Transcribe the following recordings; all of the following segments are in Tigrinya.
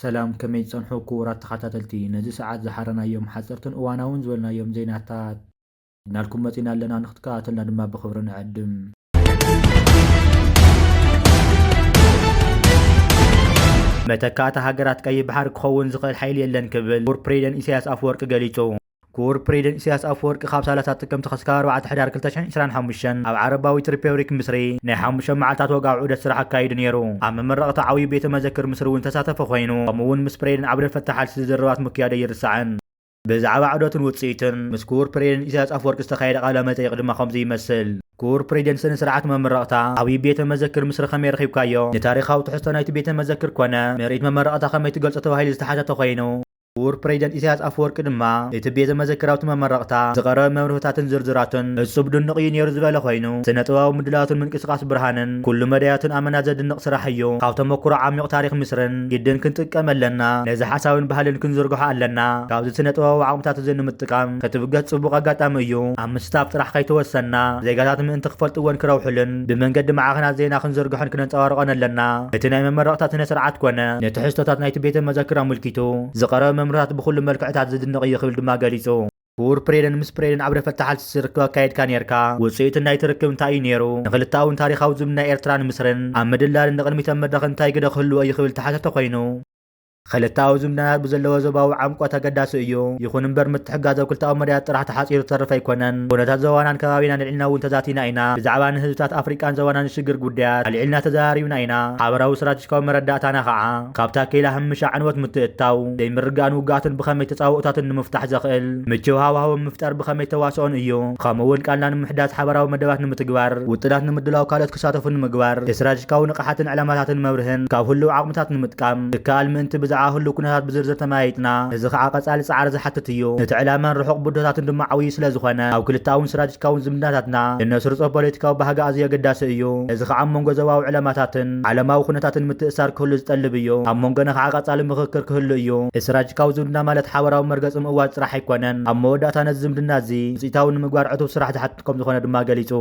ሰላም፣ ከመይ ትጸንሑ ክቡራት ተኸታተልቲ? ነዚ ሰዓት ዝሓረናዮም ሓጸርትን እዋናውን ዝበልናዮም ዜናታት ሒዝናልኩም መጺና ኣለና፣ ንክትከታተልና ድማ ብኽብሪ ንዕድም። መተካእታ ሃገራት ቀይሕ ባሕሪ ክኸውን ዝኽእል ሓይሊ የለን ክብል ክቡር ፕሬዚደንት ኢሳያስ ኣፈወርቂ ገሊጹ። ክቡር ፕሬዚደንት ኢሳያስ ኣፈወርቂ ካብ ሰላሳ ጥቅምቲ ክሳብ ኣርባዕተ ሕዳር ክልተ ሽሕን ዕስራን ሓሙሽተን ኣብ ዓረባዊት ሪፐብሊክ ምስሪ ናይ ሓሙሽተ መዓልታት ወግዓዊ ዑደት ስራሕ ኣካይዱ ነይሩ። ኣብ መመረቕታ ዓብዪ ቤተ መዘክር ምስሪ እውን ዝተሳተፈ ኮይኑ፣ ከምኡ እውን ምስ ፕሬዚደንት ዓብደል ፈታሕ ኣልሲሲ ዝርርባት ምክያዱ ኣይርሳዕን። ብዛዕባ ዑደቱን ውፅኢትን ምስ ክቡር ፕሬዚደንት ኢሳያስ ኣፈወርቂ ዝተኻየደ ቃለ መጠይቕ ድማ ከምዚ ይመስል። ክቡር ፕሬዚደንት ስነ ስርዓት መመረቕታ ዓብዪ ቤተ መዘክር ምስሪ ከመይ ረኺብካዮ? ንታሪኻዊ ትሕዝቶ ናይቲ ቤተ መዘክር ኮነ ምርኢት መመረቕታ ከመይ ትገልጾ? ተባሂሉ ዝተሓተተ ኮይኑ፣ ክቡር ፕሬዚደንት ኢሳያስ ኣፈወርቂ ድማ እቲ ቤተ መዘክር ኣብቲ መመረቕታ ዝቐረበ መብርህታትን ዝርዝራትን እጹብ ድንቕ እዩ ነይሩ ዝበለ ኮይኑ፣ ስነ ጥበባዊ ምድላዋትን ምንቅስቓስ ብርሃንን ኩሉ መዳያትን ኣመና ዘድንቕ ስራሕ እዩ። ካብ ተመክሮ ዓሚቕ ታሪኽ ምስርን ግድን ክንጥቀም ኣለና። ነዚ ሓሳብን ባህልን ክንዝርግሖ ኣለና። ካብዚ ስነ ጥበባዊ ዓቕምታት እዚ ንምጥቃም ክትብገስ ጽቡቕ ኣጋጣሚ እዩ። ኣብ ምስታፍ ጥራሕ ከይተወሰና፣ ዜጋታት ምእንቲ ክፈልጥዎን ክረብሑልን ብመንገዲ ማዕኸናት ዜና ክንዝርግሖን ክነንጸባርቖን ኣለና። እቲ ናይ መመረቕታ ስነ ስርዓት ኮነ ንትሕዝቶታት ናይቲ ቤተ መዘክር ኣመልኪቱ ዝቐረበ መምርታት ብኹሉ መልክዕታት ዝድነቕ እዩ ክብል ድማ ገሊጹ። ክቡር ፕሬዚደንት ምስ ፕሬዚደንት ዓብደል ፈታሕ ኣልሲሲ ርክብ ኣካየድካ ነይርካ። ውጽኢት ናይቲ ርክብ እንታይ እዩ ነይሩ? ንክልተኣውን ታሪኻዊ ዝምድና ኤርትራን ምስርን ኣብ ምድላልን ንቕድሚት ኣብ መድረኽ እንታይ ግደ ክህልዎ እዩ ክብል ተሓተተ ኮይኑ፣ ክልተኣዊ ዝምድናታት ብዘለዎ ዞባዊ ዓምቆት ኣገዳሲ እዩ። ይኹን እምበር፣ ምትሕግጋዝ ኣብ ክልተኣዊ መዳያት ጥራሕ ተሓጺሩ ዝተርፍ ኣይኮነን። ኩነታት ዞባናን ከባቢናን ኣልዒልና እውን ተዛቲና ኢና። ብዛዕባ ንህዝብታት ኣፍሪቃን ዞባናን ዝሽግር ጉዳያት ኣልዒልና ተዘራሪብና ኢና። ሓበራዊ ስትራቴጂካዊ መረዳእታና ኸዓ፣ ካብ ታኬላ ህምሻ ዕንወት ምትእትታው፣ ዘይምርግጋእን ውግኣትን ብኸመይ ተጻብኦታትን ንምፍታሕ ዘኽእል ምቹው ሃዋህው ምፍጣር ብኸመይ ተዋስኦን እዩ። ከምኡ እውን ቃልና ንምሕዳስ፣ ሓበራዊ መደባት ንምትግባር፣ ውጥናት ንምድላው፣ ካልኦት ክሳተፉ ንምግባር፣ ስትራቴጂካዊ ንቕሓትን ዕላማታትን መብርህን ካብ ህሉው ዓቕምታት ንምጥቃም ዝከኣል ምእንቲ ብዛዕባ ህሉው ኩነታት ብዝርዝር ተመያይጥና። እዚ ኸዓ ቀጻሊ ጻዕሪ ዝሓትት እዩ። እቲ ዕላማን ርሑቕ ብድሆታትን ድማ ዓብዪ ስለ ዝኾነ፣ ኣብ ክልተኣውን ስትራቴጂካውን ዝምድናታትና እነስርጾ ፖለቲካዊ ባህጊ ኣዝዩ ኣገዳሲ እዩ። እዚ ኸዓ ኣብ መንጎ ዞባዊ ዕላማታትን ዓለማዊ ኩነታትን ምትእስሳር ክህሉ ዝጠልብ እዩ። ኣብ መንጎና ኸዓ ቀጻሊ ምኽክር ክህሉ እዩ። ስትራቴጂካዊ ዝምድና ማለት ሓበራዊ መርገጺ ምእዋጅ ጥራሕ ኣይኮነን። ኣብ መወዳእታ ነዚ ዝምድና እዚ ውጽኢታዊ ንምግባር ዕቱብ ስራሕ ዝሓትት ከም ዝኾነ ድማ ገሊጹ።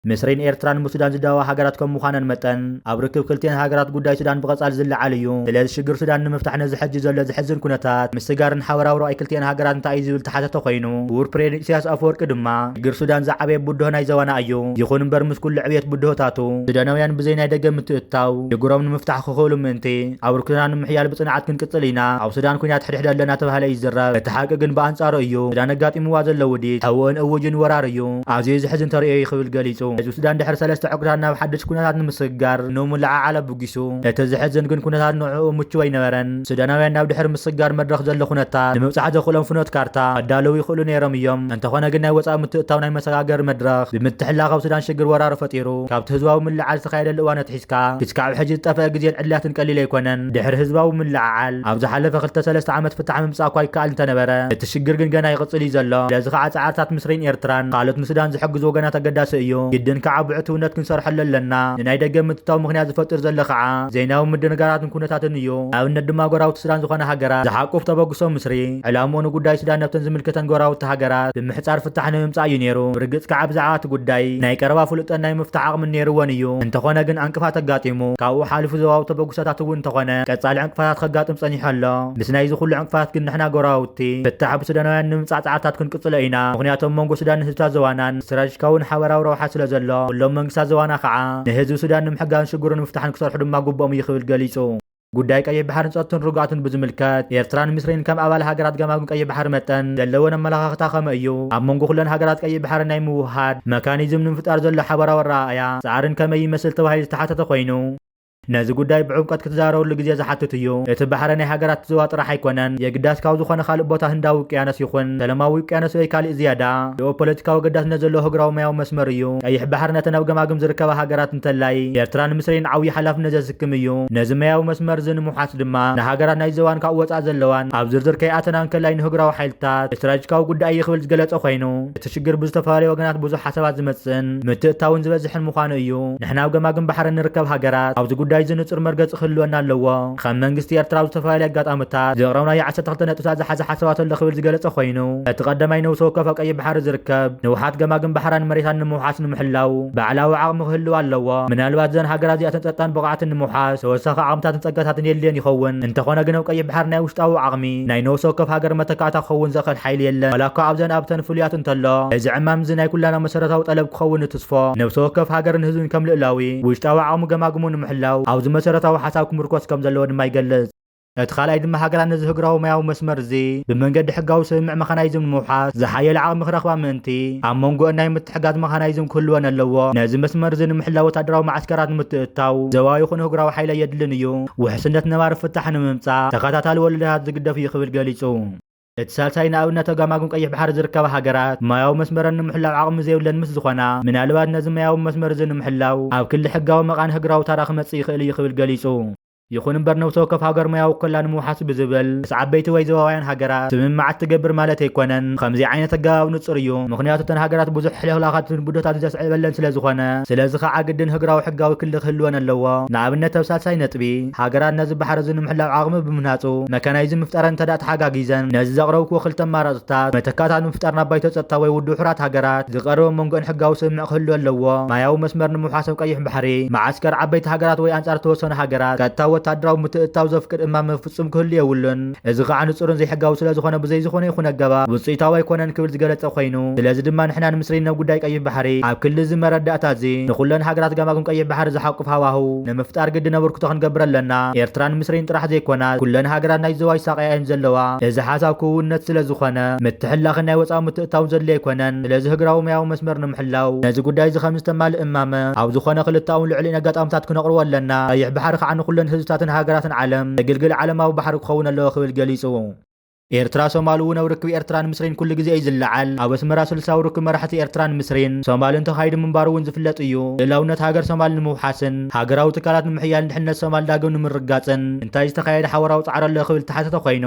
ምስሪን ኤርትራን ምስ ሱዳን ዝዳወባ ሃገራት ከም ምዃነን መጠን፣ ኣብ ርክብ ክልቲኤን ሃገራት ጉዳይ ሱዳን ብቐጻሊ ዝለዓል እዩ። ስለዚ ሽግር ሱዳን ንምፍታሕ ነዚ ሕጂ ዘሎ ዘሕዝን ኩነታት ምስጋርን ሓበራዊ ራእይ ክልቲኤን ሃገራት እንታይ እዩ ዝብል ተሓተተ ኮይኑ፣ ክቡር ፕሬዚደንት ኢሳያስ ኣፈወርቂ ድማ ሽግር ሱዳን ዝዓበየ ብድሆ ናይ ዞባና እዩ። ይኹን እምበር ምስ ኩሉ ዕብየት ብድሆታቱ ሱዳናውያን ብዘይ ናይ ደገ ምትእትታው ሽግሮም ንምፍታሕ ክኽእሉ ምእንቲ ኣብ ርክብና ንምሕያል ብጽንዓት ክንቅጽል ኢና። ኣብ ሱዳን ኲናት ሕድሕድ ኣለና ተባህለ ይዝረብ። እቲ ሓቂ ግን ብኣንጻሩ እዩ። ሱዳን ኣጋጢምዋ ዘሎ ውዲት ሕውእን እውጅን ወራር እዩ። ኣዝዩ ዘሕዝን ተርእዮ እዩ ክብል ገሊጹ። ህዝቢ ሱዳን ድሕሪ ሰለስተ ዕቁታት ናብ ሓድሽ ኩነታት ንምስግጋር ንምልዓዓል ኣበጊሱ። እቲ ዘሕዝን ግን ኩነታት ንዕኡ ምቹው ኣይነበረን። ሱዳናውያን ናብ ድሕሪ ምስግጋር መድረኽ ዘሎ ኩነታት ንምብጻሕ ዘኽእሎም ፍኖት ካርታ ከዳልዉ ይኽእሉ ነይሮም እዮም። እንተኾነ ግን ናይ ወጻኢ ምትእትታው ናይ መሰጋገሪ መድረኽ ብምትሕልላኽ ኣብ ሱዳን ሽግር ወራር ፈጢሩ። ካብቲ ህዝባዊ ምልዕዓል ዝተኻየደሉ እዋን ኣትሒዝካ ክስካብ ሕጂ ዝጠፍአ ግዜን ዕድላትን ቀሊል ኣይኮነን። ድሕሪ ህዝባዊ ምልዕዓል ኣብ ዝሓለፈ ክልተ ሰለስተ ዓመት ፍታሕ ምምጻእ እኳ ይከኣል እንተነበረ፣ እቲ ሽግር ግን ገና ይቕጽል እዩ ዘሎ። ስለዚ ከዓ ጻዕርታት ምስሪን ኤርትራን ካልኦት ንሱዳን ዝሕግዙ ወገናት ኣገዳሲ እዩ። ግድን ከዓ ብዕቱብነት ክንሰርሐሉ ኣለና። ንናይ ደገ ምትእትታው ምኽንያት ዝፈጥር ዘሎ ከዓ ዜናዊ ምድንጋራትን ኩነታትን እዩ። ንኣብነት ድማ ጎረባብቲ ሱዳን ዝኾና ሃገራት ዝሓቁፍ ተበግሶ ምስሪ፣ ዕላምኡ ንጉዳይ ሱዳን ነብተን ዝምልከተን ጎረባብቲ ሃገራት ብምሕጻር ፍታሕ ንምምጻእ እዩ ነይሩ። ብርግጽ ከዓ ብዛዕባ እቲ ጉዳይ ናይ ቀረባ ፍልጠት ናይ ምፍታሕ ዓቕሚ ነይርወን እዩ። እንተኾነ ግን ዕንቅፋት ኣጋጢሙ። ካብኡ ሓሊፉ ዞባዊ ተበግሶታት እውን እንተኾነ ቀጻሊ ዕንቅፋታት ከጋጥም ጸኒሑ ኣሎ። ምስ ናይዚ ኩሉ ዕንቅፋታት ግን ንሕና ጎረባብቲ ፍታሕ ብሱዳናውያን ንምምጻእ ጻዕርታት ክንቅጽሎ ኢና። ምኽንያቱ ኣብ መንጎ ሱዳን ንህዝብታት ዞባናን ስትራቴጂካውን ሓበራዊ ረብሓ ስለ ዘሎ፣ ኩሎም መንግስታት ዞባና ከዓ ንህዝቢ ሱዳን ንምሕጋዝን ሽግሩ ንምፍታሕን ክሰርሑ ድማ ግቡኦም እዩ ክብል ገሊጹ። ጉዳይ ቀይሕ ባሕርን ጸጥቱን ርግኣቱን ብዝምልከት፣ ኤርትራን ምስሪን ከም ኣባል ሃገራት ገማግም ቀይሕ ባሕሪ መጠን ዘለወን ኣመለኻኽታ ከመይ እዩ? ኣብ መንጎ ኩለን ሃገራት ቀይሕ ባሕሪ ናይ ምውህሃድ መካኒዝም ንምፍጣር ዘሎ ሓበራዊ ኣረኣእያ ጻዕርን ከመይ ይመስል ተባሂሉ ዝተሓተተ ኮይኑ፣ ነዚ ጉዳይ ብዕምቆት ክትዛረበሉ ግዜ ዝሓትት እዩ። እቲ ባሕሪ ናይ ሃገራት ዞባ ጥራሕ ኣይኮነን። የግዳስ ካብ ዝኾነ ካልእ ቦታ ህንዳዊ ውቅያኖስ ይኹን ሰላማዊ ውቅያኖስ ወይ ካልእ ዝያዳ ጂኦፖለቲካዊ ኣገዳስነት ዘለዎ ኣህጉራዊ ማያዊ መስመር እዩ። ቀይሕ ባሕሪ ነተን ኣብ ገማግም ዝርከባ ሃገራት እንተላይ ኤርትራን ምስሪን ዓብዪ ሓላፍነት ዘስክም እዩ። ነዚ ማያዊ መስመር እዚ ንምውሓስ ድማ ንሃገራት ናይ ዞባን ካብኡ ወጻኢ ዘለዋን ኣብ ዝርዝር ከይኣተና እንከላይ ንኣህጉራዊ ሓይልታት ስትራቴጂካዊ ጉዳይ እዩ ክብል ዝገለጸ ኮይኑ፣ እቲ ሽግር ብዝተፈላለዩ ወገናት ብዙሕ ሓሳባት ዝመጽእን ምትእትታውን ዝበዝሕን ምዃኑ እዩ። ንሕና ኣብ ገማግም ባሕሪ ንርከብ ሃገራት ኣብዚ ጉዳይ ጉዳይ ዝንጹር መርገጺ ክህልወና ኣለዎ። ከም መንግስቲ ኤርትራ ኣብ ዝተፈላለዩ ኣጋጣሚታት ዘቕረብናዮ ዓሰርተ ክልተ ነጥብታት ዝሓዘ ሓሳባት ኣሎ ክብል ዝገለጸ ኮይኑ፣ እቲ ቀዳማይ ነብሲ ወከፍ ኣብ ቀይሕ ባሕሪ ዝርከብ ንውሓት ገማግም ባሕራን መሬታን ንምውሓስ ንምሕላው ባዕላዊ ዓቕሚ ክህልው ኣለዎ። ምናልባት እዘን ሃገራት እዚኣተን ጸጥታን ብቕዓትን ንምውሓስ ተወሳኺ ዓቕምታትን ጸጋታትን የድልየን ይኸውን። እንተኾነ ግን ኣብ ቀይሕ ባሕሪ ናይ ውሽጣዊ ዓቕሚ ናይ ነብሲ ወከፍ ሃገር መተካእታ ክኸውን ዘኽእል ሓይሊ የለን። ዋላ እኳ ኣብዘን ኣብተን ፍሉያት እንተሎ፣ እዚ ዕማም እዚ ናይ ኩላና መሰረታዊ ጠለብ ክኸውን ንትስፎ። ነብሲ ወከፍ ሃገርን ህዝብን ከም ልእላዊ ውሽጣዊ ዓቕሙ ገማግሙ ንምሕላው ኣብዚ መሰረታዊ ሓሳብ ክምርኮስ ከም ዘለዎ ድማ ይገልጽ። እቲ ካልኣይ ድማ ሃገራት ነዚ ህግራዊ ማያዊ መስመር እዚ ብመንገዲ ሕጋዊ ስምምዕ መኻናይዝም ንምውሓስ ዝሓየለ ዓቕሚ ክረኽባ ምእንቲ ኣብ መንጎ ናይ ምትሕጋዝ መኻናይዝም ክህልወን ኣለዎ። ነዚ መስመር እዚ ንምሕላው ወታደራዊ መዓስከራት ንምትእትታው ዘባዊ ይኹን ህግራዊ ሓይሊ ኣየድልን እዩ። ውሕስነት ነባሪ ፍታሕ ንምምጻእ ተኸታታሊ ወለዶታት ዝግደፍ እዩ ክብል ገሊጹ። እቲ ሳልሳይ ንኣብነት ኣብ ገማግም ቀይሕ ባሕሪ ዝርከባ ሃገራት ማያዊ መስመረን ንምሕላው ዓቕሚ ዘይብለን ምስ ዝኾና፣ ምናልባት ነዚ ማያዊ መስመር እዚ ንምሕላው ኣብ ክሊ ሕጋዊ መቓን ህግራዊ ታራ ክመጽእ ይኽእል እዩ ክብል ገሊጹ። ይኹን እምበር ነብሲ ወከፍ ሃገር ማያዊ ክላ ንምውሓስ ብዝብል ምስ ዓበይቲ ወይ ዘባውያን ሃገራት ስምምዓት ትገብር ማለት ኣይኮነን። ከምዚ ዓይነት ኣገባብ ንጹር እዩ። ምኽንያቱ እተን ሃገራት ብዙሕ ሕልኽላኻትን ብድሆታት ዘስዕበለን ስለ ዝኾነ፣ ስለዚ ኸዓ ግድን ህግራዊ ሕጋዊ ክሊ ክህልወን ኣለዎ። ንኣብነት ኣብ ሳልሳይ ነጥቢ፣ ሃገራት ነዚ ባሕሪ እዚ ንምሕላው ዓቕሚ ብምህናጹ መካናይዝም ምፍጣረን እንተ ደኣ ተሓጋጊዘን፣ ነዚ ዘቕረብክዎ ክልተ ኣማራጽታት መተካእታት ምፍጣር ናብ ባይቶ ጸጥታ ወይ ውድብ ሕቡራት ሃገራት ዝቐርብ ኣብ መንጎአን ሕጋዊ ስምምዕ ክህሉ ኣለዎ። ማያዊ መስመር ንምውሓስ ኣብ ቀይሕ ባሕሪ መዓስከር ዓበይቲ ሃገራት ወይ ኣንጻር ተወሰኑ ሃገራት ቀጥታ ወታደራዊ ምትእትታው ዘፍቅድ እማመ ፍጹም ክህሉ የብሉን። እዚ ኸዓ ንጹርን ዘይሕጋዊ ስለ ዝኾነ ብዘይ ዝኾነ ይኹን ኣገባብ ውጽኢታዊ ኣይኮነን ክብል ዝገለጸ ኮይኑ፣ ስለዚ ድማ ንሕና ንምስሪን ናብ ጉዳይ ቀይሕ ባሕሪ ኣብ ክሊ እዚ መረዳእታ እዚ ንኹለን ሃገራት ገማግም ቀይሕ ባሕሪ ዝሓቁፍ ሃዋህው ንምፍጣር ግድን ኣበርክቶ ክንገብር ኣለና። ኤርትራን ምስሪን ጥራሕ ዘይኮና ኩለን ሃገራት ናይ ዞባ ይሳቐያ እየን ዘለዋ። እዚ ሓሳብ ክውንነት ስለ ዝኾነ ምትሕላኽን ናይ ወጻኢ ምትእታውን ዘድልዮ ኣይኮነን። ስለዚ ህግራዊ ማያዊ መስመር ንምሕላው ነዚ ጉዳይ እዚ ከም ዝተማልእ እማመ ኣብ ዝኾነ ክልተኣውን ልዕሊኡን ኣጋጣምታት ክነቕርቦ ኣለና። ቀይሕ ባሕሪ ከዓ ንኹለን ህዝብታትን ሃገራትን ዓለም ዘግልግል ዓለማዊ ባሕሪ ክኸውን ኣለዎ ክብል ገሊጹ። ኤርትራ ሶማል እውን ኣብ ርክብ ኤርትራን ምስሪን ኩሉ ግዜ እዩ ዝለዓል። ኣብ ኣስመራ ስልሳዊ ርክብ መራሕቲ ኤርትራን ምስሪን ሶማልን ተኻይዱ ምንባሩ እውን ዝፍለጥ እዩ። ልእላውነት ሃገር ሶማል ንምውሓስን ሃገራዊ ትካላት ንምሕያልን ድሕነት ሶማል ዳግም ንምርጋጽን እንታይ ዝተኻየደ ሓበራዊ ጻዕሪ ኣሎ ክብል ተሓተተ ኮይኑ፣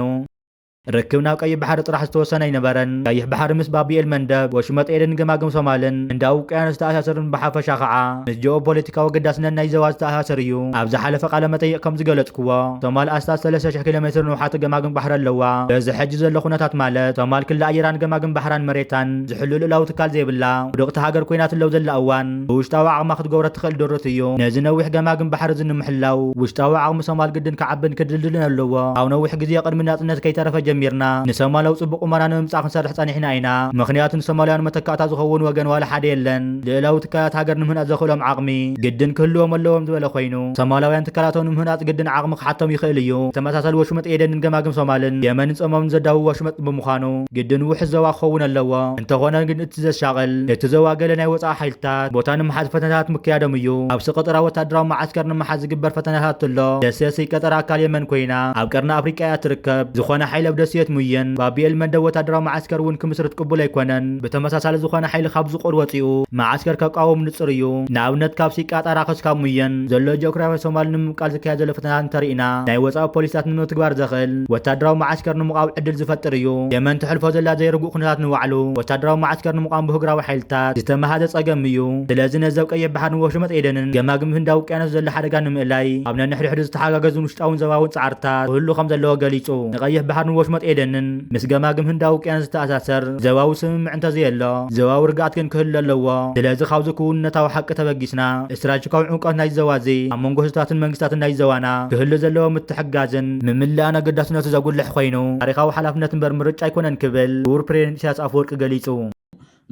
ርክብ ናብ ቀይሕ ባሕሪ ጥራሕ ዝተወሰነ ኣይነበረን። ቀይሕ ባሕሪ ምስ ባብ ኤል መንደብ፣ ወሽመጥ ኤደን፣ ገማግም ሶማልን ህንዳዊ ውቅያኖስ ዝተኣሳሰርን ብሓፈሻ ከዓ ምስ ጂኦፖለቲካዊ ኣገዳስነት ናይ ዞባ ዝተኣሳሰር እዩ። ኣብ ዝሓለፈ ቃለ መጠይቕ ከም ዝገለጽኩዎ፣ ሶማል ኣስታት ሰለስተ ሽሕ ኪሎ ሜትር ንውሓት ገማግም ባሕሪ ኣለዋ። በዚ ሕጂ ዘሎ ኩነታት ማለት ሶማል ክሊ ኣየራን ገማግም ባሕራን መሬታን ዝሕሉ ልእላዊ ትካል ዘይብላ ውድቕቲ ሃገር ኮይና ትለው ዘላ እዋን ብውሽጣዊ ዓቕማ ክትገብሮ ትኽእል ድርት እዩ። ነዚ ነዊሕ ገማግም ባሕሪ እዚ ንምሕላው ውሽጣዊ ዓቕሚ ሶማል ግድን ክዓብን ክድልድልን ኣለዎ። ካብ ነዊሕ ግዜ ቅድሚ ናጽነት ከይተረፈ ጀሚርና ንሶማል ኣብ ጽቡቕ ቁመና ንምምጻእ ክንሰርሕ ጸኒሕና ኢና። ምኽንያቱ ንሶማላውያን መተካእታ ዝኸውን ወገን ዋላ ሓደ የለን። ልእላዊ ትካላት ሃገር ንምህናጽ ዘኽእሎም ዓቕሚ ግድን ክህልዎም ኣለዎም ዝበለ ኮይኑ፣ ሶማላውያን ትካላቶም ንምህናጽ ግድን ዓቕሚ ክሓቶም ይኽእል እዩ። ተመሳሳሊ ወሽመጥ ኤደንን ገማግም ሶማልን የመንን ጸማምን ዘዳውብ ወሽመጥ ብምዃኑ ግድን ውሑስ ዞባ ክኸውን ኣለዎ። እንተኾነ ግን እቲ ዘሻቕል እቲ ዞባ ገለ ናይ ወጻኢ ሓይልታት ቦታ ንምሓዝ ፈተነታት ምክያዶም እዩ። ኣብ ስቀጠራ ወታደራዊ መዓስከር ንምሓዝ ዝግበር ፈተነታት ኣሎ። ደሴት ስቀጠራ ኣካል የመን ኮይና ኣብ ቀርኒ ኣፍሪቃ እያ ትርከብ። ዝኾነ ሓይሊ ኣብ ደሴት ሙየን ባቢኤል መንደብ ወታደራዊ መዓስከር እውን ክምስርት ቅቡል ኣይኮነን። ብተመሳሳሊ ዝኾነ ሓይሊ ካብ ዝቆር ወጺኡ መዓስከር ከቃወም ንጹር እዩ። ንኣብነት ካብ ሲቃጣራ ክስካብ ሙየን ዘሎ ጂኦግራፊ ሶማል ንምምቃል ዝካየድ ዘሎ ፈተነታት እንተርኢና ናይ ወጻኢ ፖሊሲታት ንምትግባር ዘኽእል ወታደራዊ መዓስከር ንምቋም ዕድል ዝፈጥር እዩ። የመን ትሕልፎ ዘላ ዘይርጉእ ኩነታት ንባዕሉ ወታደራዊ መዓስከር ንምቋም ብህግራዊ ሓይልታት ዝተመሃዘ ጸገም እዩ። ስለዚ ነዚ ኣብ ቀይሕ ባሕርን ወሽመጥ ኤደንን ገማግም ህንዳዊ ውቅያኖስ ዘሎ ሓደጋ ንምእላይ ኣብ ነንሕድሕዱ ዝተሓጋገዙን ውሽጣውን ዞባውን ጻዕርታት ክህሉ ከም ዘለዎ ገሊጹ። ንቀይሕ ባሕርን ወሽመጥ ኤደንን ምስ ገማግም ህንዳዊ ውቅያኖስ ዝተኣሳሰር ዞባዊ ስምምዕ እንተዘየሎ ዞባዊ ርግኣት ግን ክህሉ ኣለዎ። ስለዚ ካብዚ ክውንነታዊ ሓቂ ተበጊስና ስትራቴጂካዊ ዕምቆት ናይ ዞባ እዚ ኣብ መንጎ ህዝብታትን መንግስታትን ናይ ዞባና ክህሉ ዘለዎ ምትሕግጋዝን ምምልኣን ኣገዳስነቱ ዘጉልሕ ኮይኑ ታሪኻዊ ሓላፍነት እምበር ምርጫ ኣይኮነን ክብል ክቡር ፕሬዚደንት ኢሳያስ ኣፈወርቂ ገሊጹ።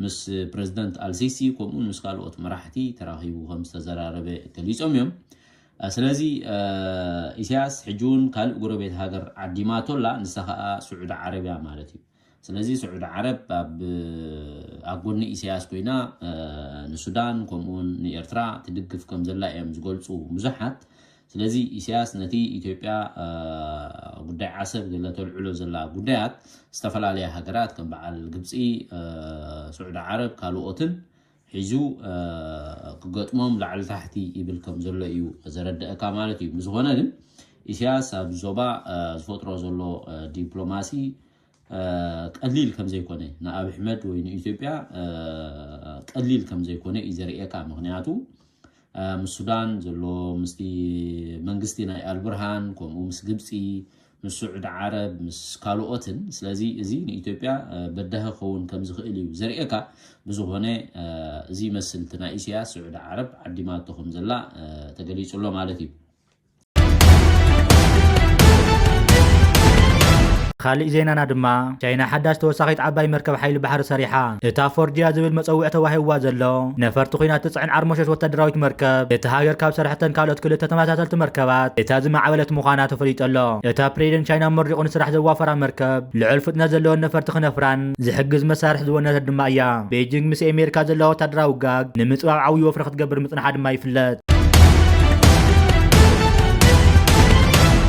ምስ ፕሬዚደንት ኣልሲሲ ከምኡውን ምስ ካልኦት መራሕቲ ተራኺቡ ከም ዝተዘራረበ ገሊጾም እዮም። ስለዚ ኢሳያስ ሕጂ እውን ካልእ ጎረቤት ሃገር ዓዲማቶ ኣላ፣ ንሳ ከዓ ስዑዲ ዓረብያ ማለት እዩ። ስለዚ ስዑዲ ዓረብ ኣብ ኣብ ጎኒ ኢሳያስ ኮይና ንሱዳን ከምኡውን ንኤርትራ ትድግፍ ከም ዘላ እዮም ዝገልጹ ብዙሓት። ስለዚ ኢሳያስ ነቲ ኢትዮጵያ ጉዳይ ዓሰብ ገለ ተልዕሎ ዘላ ጉዳያት ዝተፈላለያ ሃገራት ከም በዓል ግብፂ፣ ስዑዲ ዓረብ ካልኦትን ሒዙ ክገጥሞም ላዕሊ ታሕቲ ይብል ከም ዘሎ እዩ ዘረድአካ ማለት እዩ። ብዝኾነ ግን ኢሳያስ ኣብ ዞባ ዝፈጥሮ ዘሎ ዲፕሎማሲ ቀሊል ከም ዘይኮነ ንኣብ ኣሕመድ ወይ ንኢትዮጵያ ቀሊል ከም ዘይኮነ እዩ ዘርእየካ። ምክንያቱ እ፣ ምስ ሱዳን ዘሎ፣ ምስቲ መንግስቲ ናይ ኣልቡርሃን፣ ከምኡ ምስ ግብፂ፣ ምስ ስዑዲ ዓረብ፣ ምስ ካልኦትን። ስለዚ እዚ ንኢትዮጵያ፣ እ፣ በዳሂ ክኸውን ከም ዝኽእል እዩ ዘርእየካ። ብዝኾነ፣ እ፣ እዚ ይመስል እቲ ናይ ኢሳያስ፣ ስዑዲ ዓረብ ዓዲማቶ ከም ዘላ፣ እ፣ ተገሊጹ ኣሎ ማለት እዩ። ካልእ ዜናና ድማ፣ ቻይና ሓዳሽ ተወሳኺት ዓባይ መርከብ ሓይሊ ባሕሪ ሰሪሓ። እታ ፎርጂያ ዝብል መጸውዒ ተዋሂብዋ ዘሎ፣ ነፈርቲ ኲናት ትጽዕን ዓርሞሸሽ ወታደራዊት መርከብ፣ እታ ሃገር ካብ ሰርሐተን ካልኦት ክልተ ተመሳሰልቲ መርከባት እታ ዝማዕበለት ምዃና ተፈሊጡ ኣሎ። እታ ፕሬዚደንት ቻይና መሪቑ ንስራሕ ዘዋፈራ መርከብ፣ ልዑል ፍጥነት ዘለወን ነፈርቲ ክነፍራን ዝሕግዝ መሳርሒ ዝወነነት ድማ እያ። ቤጂንግ ምስ ኣሜሪካ ዘለዋ ወታደራዊ ጋግ ንምጽባብ ዓብዪ ወፍሪ ክትገብር ምጽንሓ ድማ ይፍለጥ።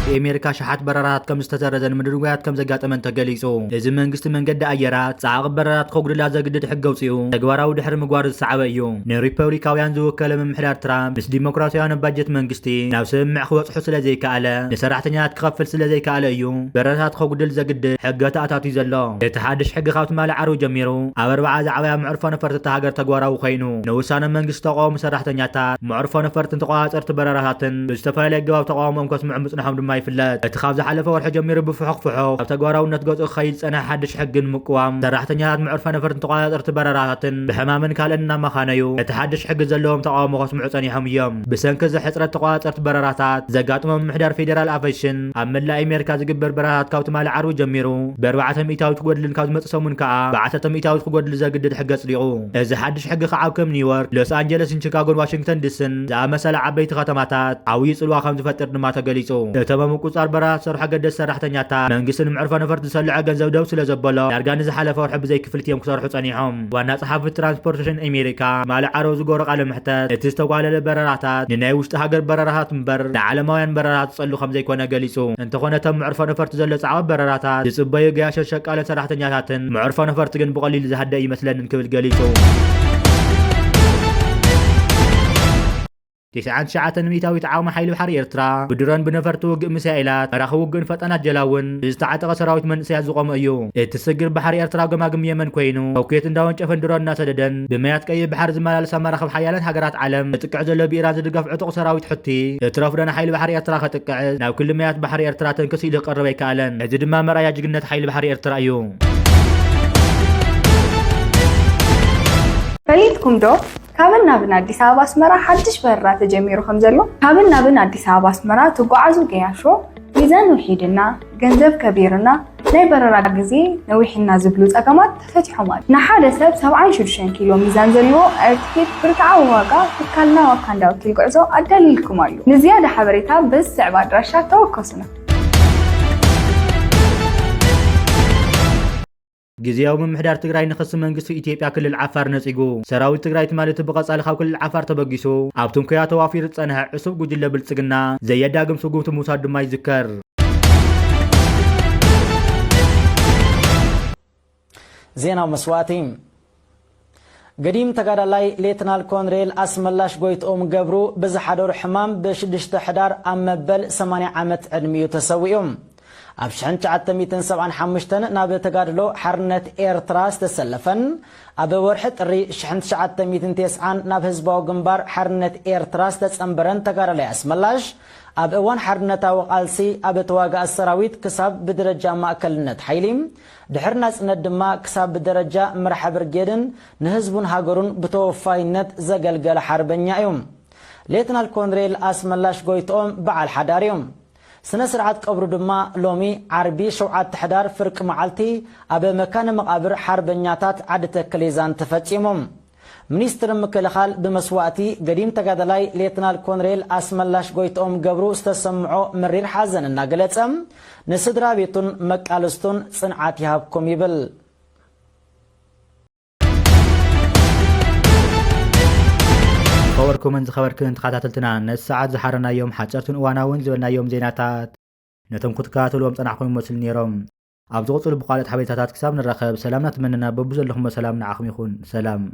የኣሜሪካ ሸሓት በረራታት ከም ዝተሰረዘን ምድንጓያት ከም ዘጋጠመን ተገሊጹ። እዚ መንግስቲ መንገዲ ኣየራት ጸዓቒ በረራታት ከጉድላ ዘግድድ ሕጊ ኣውጺኡ ተግባራዊ ድሕሪ ምግባሩ ዝሰዓበ እዩ። ንሪፐብሊካውያን ዝውከለ ምምሕዳር ትራምፕ ምስ ዲሞክራሲያውያን ባጀት መንግስቲ ናብ ስምምዕ ክበጽሑ ስለ ዘይከኣለ፣ ንሰራሕተኛታት ክኸፍል ስለ ዘይከኣለ እዩ በረራታት ከጉድል ዘግድድ ሕጊ ተኣታትዩ ዘሎ። እቲ ሓድሽ ሕጊ ካብ ትማሊ ዓርቢ ጀሚሩ ኣብ ኣርባዓ ዝዓበያ መዕርፎ ነፈርቲ እታ ሃገር ተግባራዊ ኮይኑ፣ ንውሳነ መንግስቲ ተቃወሙ ሰራሕተኛታት መዕርፎ ነፈርትን ተቆጻጸርቲ በረራታትን ብዝተፈላለየ ኣገባብ ተቃውሞኦም ከስምዑ ምጽንሖም ድማ ይፍለጥ። እቲ ካብ ዝሓለፈ ወርሒ ጀሚሩ ብፍሑኽ ፍሑኽ ኣብ ተግባራውነት ገጹ ክኸይድ ዝጸንሐ ሓድሽ ሕጊ ንምቅዋም፣ ሰራሕተኛታት መዕርፎ ነፈርትን ተቆጻጸርቲ በረራታትን ብሕማምን ካልእን እናመኻነዩ እቲ ሓድሽ ሕጊ ዘለዎም ተቃውሞ ከስምዑ ጸኒሖም እዮም። ብሰንኪ እዚ ሕጽረት ተቆጻጸርቲ በረራታት ዘጋጥሞ ምምሕዳር ፌደራል ኣቪዬሽን ኣብ መላእ ኣሜሪካ ዝግበር በረራታት ካብ ትማሊ ዓርቢ ጀሚሩ ብኣርባዕተ ሚእታዊት ክጎድልን ካብ ዝመጽእ ሰሙን ከኣ ብዓሰርተ ሚእታዊት ክጎድል ዘግድድ ሕጊ ኣጽዲቑ። እዚ ሓድሽ ሕጊ ከኣ ኣብ ከም ኒውዮርክ፣ ሎስ ኣንጀለስን ቺካጎን ዋሽንግተን ዲስን ዝኣመሰላ ዓበይቲ ከተማታት ዓብዪ ጽልዋ ከም ዝፈጥር ድማ ተገሊጹ። እቶም ኣብ ምቁጽጻር በረራታት ዝሰርሑ ኣገደስቲ ሰራሕተኛታት መንግስቲ ንመዕርፎ ነፈርቲ ዝሰልዖ ገንዘብ ደው ስለ ዘበሎ ዳርጋ ንዝሓለፈ ወርሒ ብዘይ ክፍሊት እዮም ክሰርሑ ጸኒሖም። ዋና ጸሓፊ ትራንስፖርቴሽን ኣሜሪካ ትማሊ ዓርቢ ዝገበሮ ቃለ መሕተት፣ እቲ ዝተጓለለ በረራታት ንናይ ውሽጢ ሃገር በረራታት እምበር ንዓለማውያን በረራታት ዝጸሉ ከም ዘይኮነ ገሊጹ። እንተኾነ እቶም መዕርፎ ነፈርቲ ዘሎ ጻዕቂ በረራታት ዝጽበዩ ገያሾን ሸቃሎን ሰራሕተኛታትን መዕርፎ ነፈርቲ ግን ብቐሊሉ ዝሃድእ ኣይመስለንን ክብል ገሊጹ። ትስዓን ትሽዓተን ሚእታዊት ዓቕሚ ሓይሊ ባሕሪ ኤርትራ ብድሮን ብነፈርቲ ውግእ ሚሳኤላት መራኽብ ውግእን ፈጣናት ጀላቡን ብዝተዓጠቐ ሰራዊት መንእሰያት ዝቖመ እዩ። እቲ ስግር ባሕሪ ኤርትራ ኣብ ገማግም የመን ኮይኑ፣ ሮኬት እንዳወንጨፈን ድሮን እናሰደደን ብማያት ቀይሕ ባሕሪ ዝመላለሳ መራኽብ ሓያላን ሃገራት ዓለም ዘጥቅዕ ዘሎ ብኢራን ዝድገፍ ዕጡቕ ሰራዊት ሑቲ፣ እትረፍ ዶ ንሓይሊ ባሕሪ ኤርትራ ከጥቅዕ ናብ ክሊ ማያት ባሕሪ ኤርትራ ተንክስ ኢሉ ክቐርብ ኣይከኣለን። እዚ ድማ መርኣያ ጅግነት ሓይሊ ባሕሪ ኤርትራ እዩ። ፈሊጥኩም ዶ? ካብን ናብን ኣዲስ ኣበባ ኣስመራ ሓድሽ በረራ ተጀሚሩ ከም ዘሎ። ካብን ናብን ኣዲስ ኣበባ ኣስመራ ትጓዓዙ ገያሾ፣ ሚዛን ውሒድና፣ ገንዘብ ከቢርና፣ ናይ በረራ ግዜ ነዊሕና ዝብሉ ጸገማት ተፈቲሖም ኣለዉ። ንሓደ ሰብ ሰብዓን ሽዱሽተን ኪሎ ሚዛን ዘለዎ ኤር ትኬት ብርትዓዊ ዋጋ ትካልና ዋካንዳ ወኪል ጉዕዞ ኣዳልዩልኩም ኣሎ። ንዝያዳ ሓበሬታ ብዝስዕብ ኣድራሻ ተወከሱና። ግዝያዊ ምምሕዳር ትግራይ ንኽሲ መንግስቲ ኢትዮጵያ ክልል ዓፋር ነጺጉ። ሰራዊት ትግራይ ትማሊ እቲ ብቐጻሊ ካብ ክልል ዓፋር ተበጊሱ ኣብ ትንኮያ ተዋፊሩ ዝጸንሐ ዕሱብ ጉጅለ ብልጽግና ዘየዳግም ስጉምቲ ምውሳዱ ድማ ይዝከር። ዜናዊ መስዋእቲ። ገዲም ተጋዳላይ ሌተናል ኮንሬል ኣስመላሽ ጎይትኦም ገብሩ ብዝሓደሩ ሕማም ብሽዱሽተ ሕዳር ኣብ መበል ሰማንያ ዓመት ዕድሚኡ ተሰዊኡ። ኣብ ሽሕን ትሽዓተ ሚእትን ሰብዓን ሓሙሽተን ናብ ተጋድሎ ሓርነት ኤርትራ ዝተሰለፈን ኣብ ወርሒ ጥሪ ሽሕን ትሽዓተ ሚእትን ተስዓን ናብ ህዝባዊ ግንባር ሓርነት ኤርትራ ዝተጸንበረን ተጋዳላይ ኣስመላሽ፣ ኣብ እዋን ሓርነታዊ ቃልሲ ኣብ ተዋጋእ ሰራዊት ክሳብ ብደረጃ ማእከልነት ሓይሊ፣ ድሕሪ ናጽነት ድማ ክሳብ ብደረጃ መርሓ ብርጌድን ንህዝቡን ሃገሩን ብተወፋይነት ዘገልገለ ሓርበኛ እዩ። ሌተናል ኮንሬል ኣስመላሽ ጎይትኦም በዓል ሓዳር እዩ። ስነ ስርዓት ቀብሩ ድማ ሎሚ ዓርቢ ሸውዓተ ሕዳር ፍርቂ መዓልቲ ኣብ መካነ መቓብር ሓርበኛታት ዓዲ ተክሌዛን ተፈጺሙ። ሚኒስትሪ ምክልኻል ብመስዋእቲ ገዲም ተጋዳላይ ሌተናል ኮንሬል ኣስመላሽ ጎይትኦም ገብሩ ዝተሰምዖ መሪር ሓዘን እናገለጸ፣ ንስድራ ቤቱን መቃልስቱን ጽንዓት ይሃብኩም ይብል። ዝኸበርኩምን ዝኸበርክን ተኸታተልትና፣ ነቲ ሰዓት ዝሓረናዮም ሓጸርትን እዋናውን ዝበልናዮም ዜናታት ነቶም ክትከታተልዎም ጸናሕኩም ይመስሉ ነይሮም። ኣብ ዝቕጽሉ ብኻልኦት ሓበሬታታት ክሳብ ንራኸብ፣ ሰላምና ትመነና፣ በብዘለኹሞ ሰላም ንዓኹም ይኹን። ሰላም።